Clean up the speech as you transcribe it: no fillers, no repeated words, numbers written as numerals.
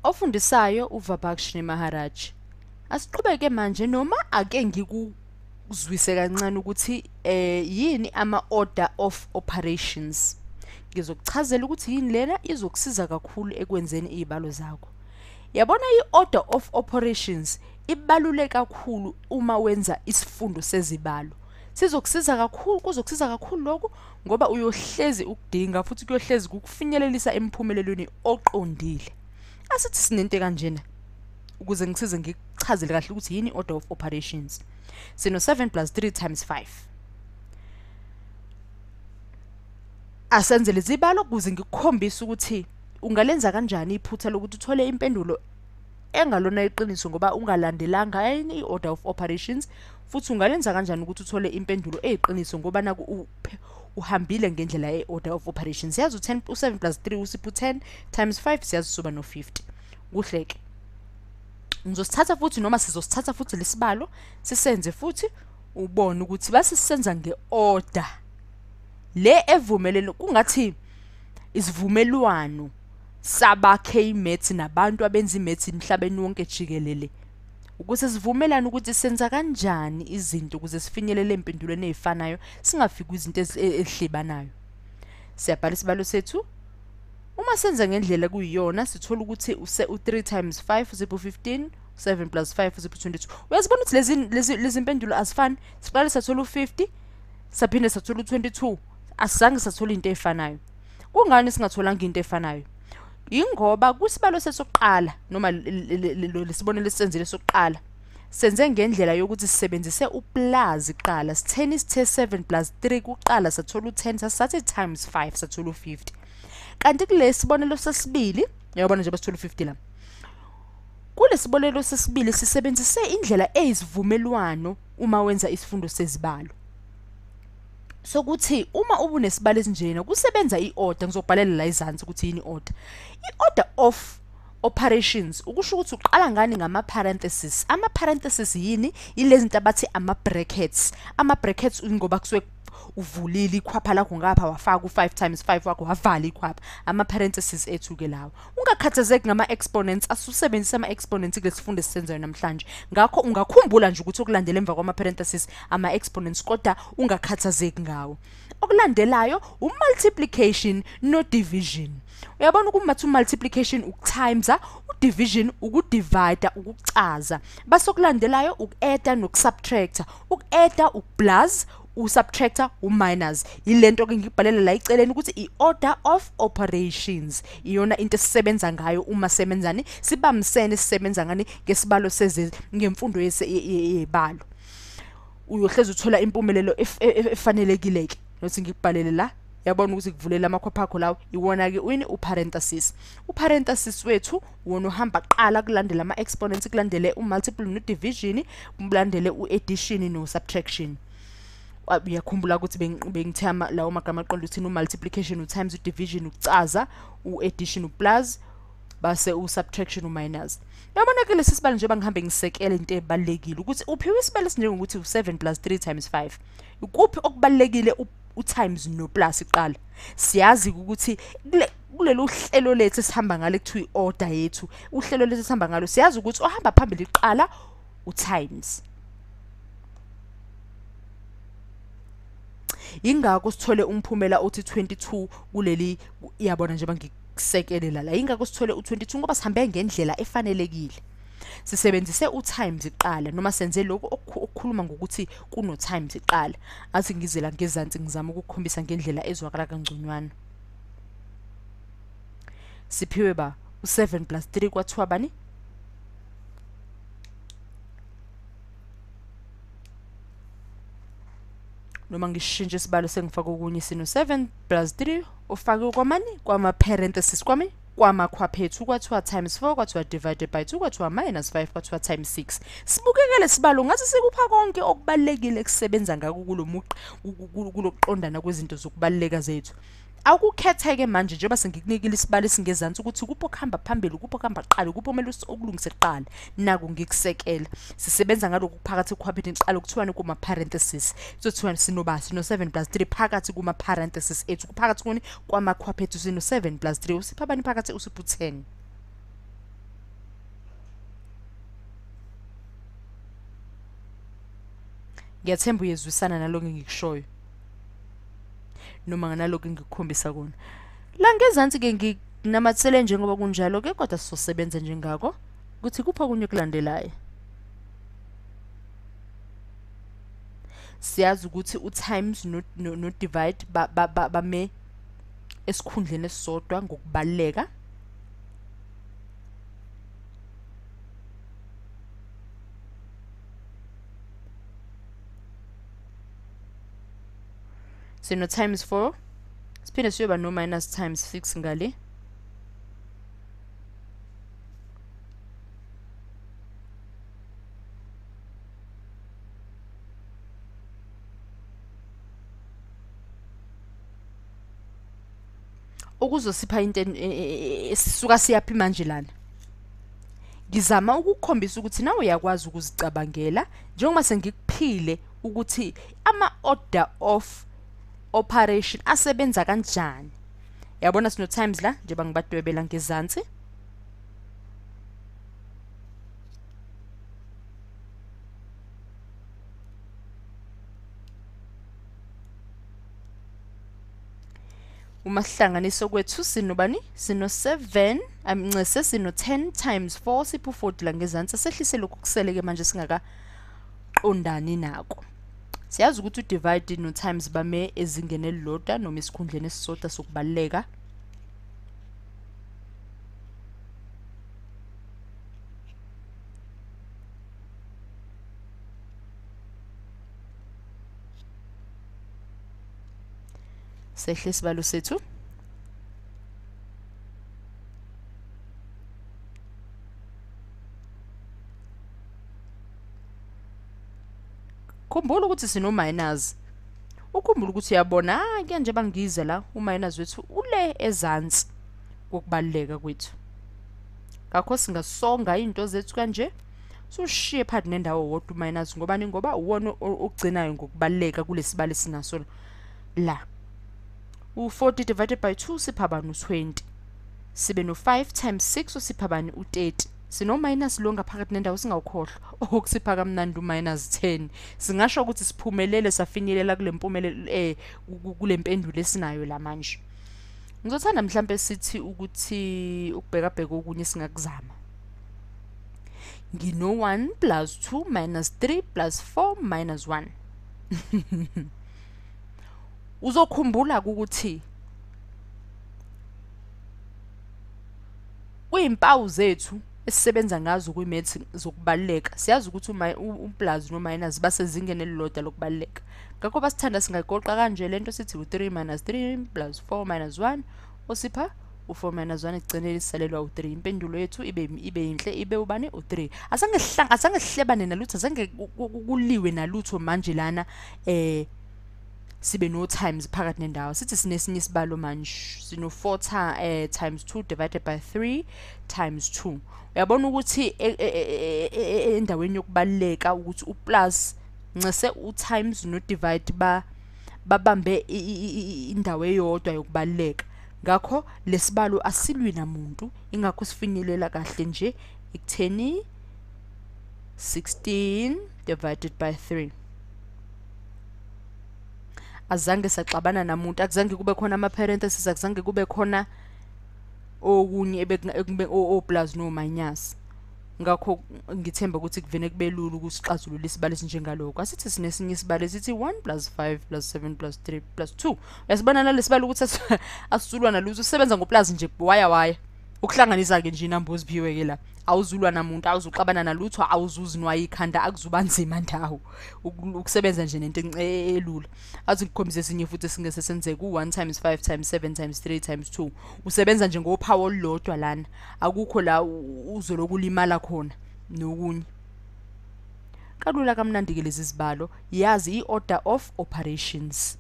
Ofundisayo uVabakshnee Maharaj. Asiqhubeke manje noma ake ngikuzwise kancane ukuthi yini ama-order of operations. Ngizokuchazela ukuthi yini lena izokusiza kakhulu ekwenzeni izibalo zakho. Yabona i-order of operations ibaluleke kakhulu uma wenza isifundo sezibalo. Sizokusiza kakhulu, kuzokusiza kakhulu lokhu ngoba uyohlezi ukudinga futhi kuyohlezi kukufinyelelisa emphumelelweni oqondile. Asithi sinento kanjena ukuze ngisize ngikuchazele kahle ukuthi yini order of operations. Sino 7 plus 3 times 5. Asenze lezibalo ukuze ngikukhombise ukuthi ungalenza kanjani iphutha lokuthi uthole impendulo engalona iqiniso ngoba ungalandelanga any order of operations, futhi ungalenza kanjani ukuthi uthole impendulo eyiqiniso ngoba naku uhambile ngendlela ye-order of operations. Siyazi u-10 u-7 plus 3 usipha u-10 times 5 siyazi soba no-50. Kuhle-ke. Ngizosithatha futhi noma sizosithatha futhi lesibalo sisenze futhi ubone ukuthi base sisenza nge-order le evumelene, kungathi isivumelwano sabakhe imaths nabantu abenza imaths emhlabeni wonke jikelele, ukuze sivumelane ukuthi senza kanjani izinto ukuze sifinyelele empendulweni ezifanayo, singafiki izinto ezihlebanayo. Siyabhala isibalo sethu. Uma senza ngendlela kuyiyona sithola ukuthi u-3 times 5 usipho 15, 7 plus 5 usipho 22. Uyazibona ukuthi lezi impendulo azifani. Siqale sathola u-50, saphinde sathola u-22. Asizange sathola into efanayo. Kungani singatholanga into efanayo? Ingoba kusibalo sesokuqala noma lesibonelo esenzile sokuqala senze ngendlela yokuthi sisebenzise uplus kuqala. Sitheni sithe 7 plus 3 kuqala sathola u10, sathi times 5 sathola u50. Kanti kulesibonelo sesibili, uyabona nje basithola u50 la. Kulesibonelo sesibili sisebenzise indlela eyisivumelwano uma wenza isifundo sezibalo. Sokuthi uma ubunesibalo esinjena kusebenza iorder. Ngizobhalela la izansi ukuthi yini iorder. I-order of operations ukusho ukuthi uqala ngani ngama-parenthesis. Ama-parenthesis yini? Yilezi zinto abathi ama-brackets. Ama-brackets ngoba kusuke uvulile ikhwapha lakho ngapha wafaka u5 times 5 wakho wavala ikhwapha. Ama-parenthesis ethu ke lawo. Ungakhathazeki ngama-exponents, asusebenzisa ama-exponents kulesifundo esisenzayo namhlanje. Ngakho ungakhumbula nje ukuthi okulandela emva kwama-parenthesis ama-exponents, kodwa ungakhathazeki ngawo. Okulandelayo u-multiplication no-division. Uyabona ukuthi u-multiplication ukutimesa, u-division ukudivide, ukucaza. Base okulandelayo uku-adda nokusubtracta. Uku-adda uku-plus, usubtractor uminus. Yilento ke ngibhalela la iceleni ukuthi i-order of operations iyona into esisebenza ngayo uma sebenzani sibambisene sisebenza ngani ngesibalo seze ngemfundo yebalo. Uyohlezi uthola impumelelo efanelekile ke. Nothi ngikubhalele la, yabona ukuthi kuvulela amakhwapha akho lawo, iwona ke uyini uparenthesis. Uparenthesis wethu wona uhamba qala kulandela ama-exponents, kulandele u-multiple no-division, kulandele u-addition no-subtraction. Uyakhumbula ukuthi bengithe lawo magama aqonda ukuthi u-multiplication, u-times, u-division, ukucaza, u-addition, u-plus, base u-subtraction, u-minus. Uyabona ke lesi sibalo njengoba ngihambe ngisekela into ebalulekile ukuthi uphiwe isibalo esinjengokuthi u-7 plus 3 times 5. Ukuphi okubalulekile? U-times no-plus iqala. Siyazi ukuthi kulolu hlelo lethu esihamba ngalo kuthiwa i-order yethu, uhlelo lethu esihamba ngalo siyazi ukuthi ohamba phambili iqala u-times. Ingakho sithole umphumela othi 22 kuleli, iyabona nje bangikusekelela la. Ingakho sithole u22 ngoba sihambe ngendlela efanelekile. Sisebenzise u-times iqala noma senze lokhu okukhuluma ngokuthi kuno times iqala. Athi ngizela ngezansi ngizama ukukhombisa ngendlela ezwakala kangconywana. Siphiwe ba u7 plus 3 kwathiwa bani? Noma ngishintshe isibalo sengifaka okunye, sino 7 plus 3 ufake kwamani kwama-parenthesis kwami kwamakhwaphethu kwathiwa times 4 kwathiwa divided by 2 kwathiwa minus 5 kwathiwa times 6. Sibukeke lesibalo ngathi sikupha konke okubalulekile ekusebenza ngako kulomuqa kulokuqondana kwezinto zokubaluleka zethu. Awukukhetheke manje njengoba sengikunikile isibalo esingezansi ukuthi kuphi okuhamba phambili, kuphi okuhamba kuqala, kuphi okumele ukulungise kuqala. Naku ngikusekela. Sisebenza ngalokhu phakathi ekhwapheni kuqala kuthiwani kuma-parenthesis. Kuzothiwa sinoba sino 7 plus 3 phakathi kuma-parenthesis ethu, phakathi kuni kwamakhwaphethu sino 7 plus 3 usipha bani phakathi usipha u10. Ngiyathemba uyezwisana naloko engikushoyo noma naloko engikukhombisa kona. La ngezansi-ke nginamathele njengoba kunjalo-ke, kodwa sizosebenza njengako ukuthi kuphi okunye okulandelayo. Siyazi ukuthi u-times no-divide bame esikhundleni esisodwa ngokubaluleka. Sino times 4, siphinde siyoba no minus times 6 ngale. Ukuzosipha into esisuka siyaphi manje lana. Ngizama ukukukhombisa ukuthi nawe uyakwazi ukuzicabangela, njengoba sengikuphile ukuthi ama-order of operation asebenza kanjani. Yabona sino times la njengoba ngibadwebela ngezansi. Uma sihlanganisa kwethu sinobani? Sino 7, amncese sino 10 times 4, sipho 40 la ngezansi. Sehlise lokhu kuseleke manje singakaqondani nako. Siyazi ukuthi udivide no times bame ezingeni elilodwa noma esikhundleni esisodwa sokubaluleka. Sehle isibalo sethu. Khumbula ukuthi sino minus. Ukhumbula ukuthi uyabona ke nje bangize la uminus wethu ule ezansi kokubaluleka kwethu. Ngakho singasonga izinto zethu kanje sushiye phakathi nendawo wodwa uminus, ngobani? Ngoba uwona ogcinayo ngokubaluleka kulesibalo esinaso la. U40 divided by 2 sipha bani? U20. Sibe no 5 times 6 usipha bani? U30. Sino minus lo ngaphakathi nendawo, singawukhohlwa okusipha kamnandi u-minus 10. Singasho ukuthi siphumelele safinyelela kule mpumelelo kule mpendulo esinayo la manje. Ngizothanda mhlambe sithi ukuthi ukubhekabheka okunye singakuzama. Ngino 1 plus 2 minus 3 plus 4 minus 1. Uzokhumbula ukuthi kuyimpawu zethu esisebenza ngazo kwi-maths zokubaluleka. Siyazi ukuthi u-plus no-minus basezingeni elilodwa lokubaluleka. Ngakho basithanda singayigoqa kanje lento, sithi u3 minus 3 plus 4 minus 1 osipha u4 minus 1, ekugcineni sisalelwa u3. Impendulo yethu ibe yinhle, ibe ubani? U3. Azange sihlebane nalutho, azange kuliwe nalutho manje lana. Sibe no times phakathi nendawo. Sithi sinesinye isibalo manje, sino 4 times 2 divided by 3 times 2. Uyabona ukuthi endaweni yokubaluleka ukuthi uplus ncese u-times no divide babambe indawo eyodwa yokubaluleka. Ngakho lesibalo asilwi namuntu, ingakho sifinyelela kahle nje ekutheni 16 divided by 3. Azange saxabana namuntu, akuzange kube khona ama-parentheses, akuzange kube khona okunye o-plus no-minus. Ngakho ngithemba ukuthi kuvene kube lula ukusixazulula isibalo esinjengalokho. Asithi sinesinye isibalo esithi 1 plus 5 plus 7 plus 3 plus 2. Uyasibona nalesibalo ukuthi asisulwa nalutho, sisebenza ngoplus nje waya waya. Ukuhlanganisa-ke nje inamba oziphiwe-ke la. Awuzulwa namuntu, awuzuxabana nalutho, awuzuzinwaye ikhanda, akuzuba nzima ndawo. Ukusebenza nje nento elula. Athi ngikukhombise esinye futhi esingese senzeke u-1 times 5 times 7 times 3 times 2. Usebenza nje ngophawu olulodwa lana. Akukho la uzoloku ulimala khona nokunye. Kalula kamnandi-ke lezi zibalo. Yazi i-order of operations.